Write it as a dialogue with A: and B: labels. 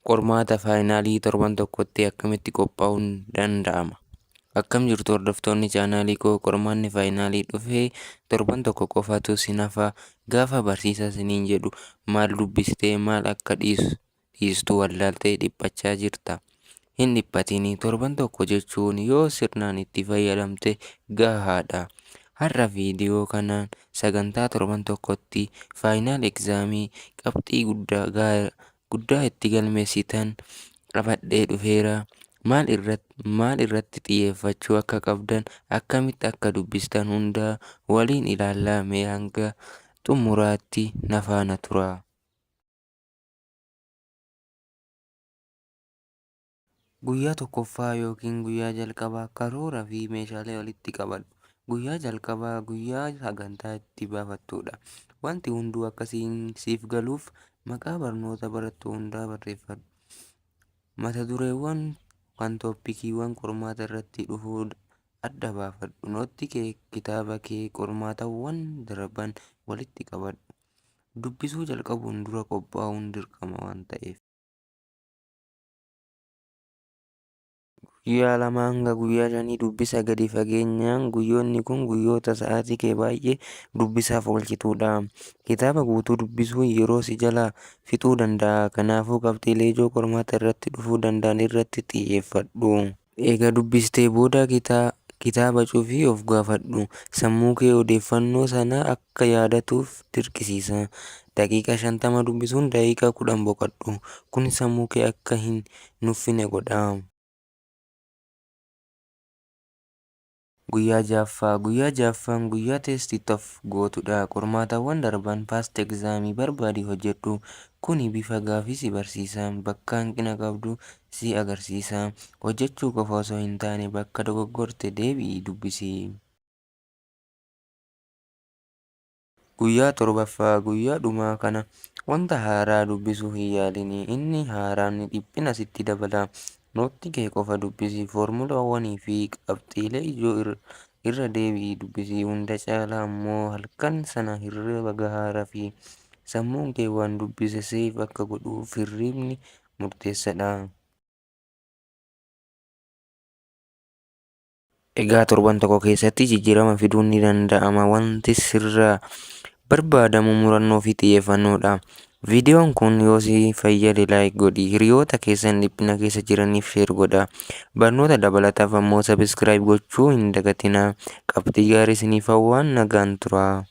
A: Qormaata faayinaalii torban tokkotti akkamitti qophaa'uun danda'ama? Akkam jirtu hordoftoonni chaanaalii koo? Qormaanni faayinaalii dhufee torban tokko qofatu sin hafa. Gaafa barsiisaa siniin jedhu maal dubbistee maal akka dhiistu wallaaltee dhiphachaa jirta. Hin dhiphatin, torban tokko jechuun yoo sirnaan itti fayyadamte gahaadha. Har'a viidiyoo kanaan sagantaa torban tokkotti final examii qabxii guddaa guddaa itti galmeessitan qabadhee dhufeera. Maal irratti xiyyeeffachuu akka qabdan, akkamitti akka dubbistan hunda waliin ilaallaa. Mee hanga xumuraatti na faana turaa. Guyyaa tokkoffaa yookiin guyyaa jalqabaa karoora fi meeshaalee walitti qabadhu. Guyyaa jalqabaa guyyaa sagantaa itti baafattudha. Wanti hunduu akka siif galuuf maqaa barnoota barattu hundaa barreeffadhu. Mata dureewwan kan topiciiwwan qormaata irratti dhufuu adda baafadhu. Nootti kee, kitaaba kee, qormaatawwan darban walitti qabadhu. Dubbisuu jalqabuun dura qophaa'uun dirqama waan ta'eef. Guyyaa 2 hanga guyyaa 5 dubbisa gadi fageenyaan. Guyyoonni kun guyyoota sa'aatii kee baay'ee dubbisaaf oolchitudha. Kitaaba guutuu dubbisuun yeroo si jalaa fixuu danda'a. Kanaafuu qabxiilee ijoo qormaata irratti dhufuu danda'an irratti xiyyeeffadhu. Eega dubbistee booda kitaaba cufii of gaafadhu. Sammuu kee odeeffannoo sana akka yaadatuuf dirqisiisa. Daqiiqaa 50 dubbisuun daqiiqaa 10 boqadhu. Kun sammuu kee akka hin nuffine godha. Guyyaa 6ffaa. Guyyaa 6ffaan guyyaa test itti of gootudha. Qormaatawwan darban, past exam, barbaadii hojjedhu. Kuni bifa gaafii si barsiisa. Bakka hanqina qabdu si agarsiisa. Hojjechuu qofa osoo hin taane bakka dogoggorte deebi'ii dubbisi. Guyyaa 7ffaa. Guyyaa dhumaa kana wanta haaraa dubbisuu hin yaalini. Inni haaraan dhiphina sitti dabala. Nootti kee qofa dubbisi. Foormulaawwanii fi qabxiilee ijoo irra deebi'ii dubbisi. Hunda caalaa ammoo halkan sana hirriba gahaa rafi. Sammuun kee waan dubbise save akka godhuuf hirribni murteessadha. Egaa torban tokko keessatti jijjiirama fiduun ni danda'ama. Wanti sirraa barbaadamu murannoo fi xiyyeeffannoodha. Viidiyoon kun yoo si fayyade like godhi. Hiriyoota keessan dhiphina keessa jiraniif share godhaa. Barnoota dabalataaf ammoo subscribe gochuu hin dagatinaa. Qabxii gaarii isiniif hawwaan nagaan turaa.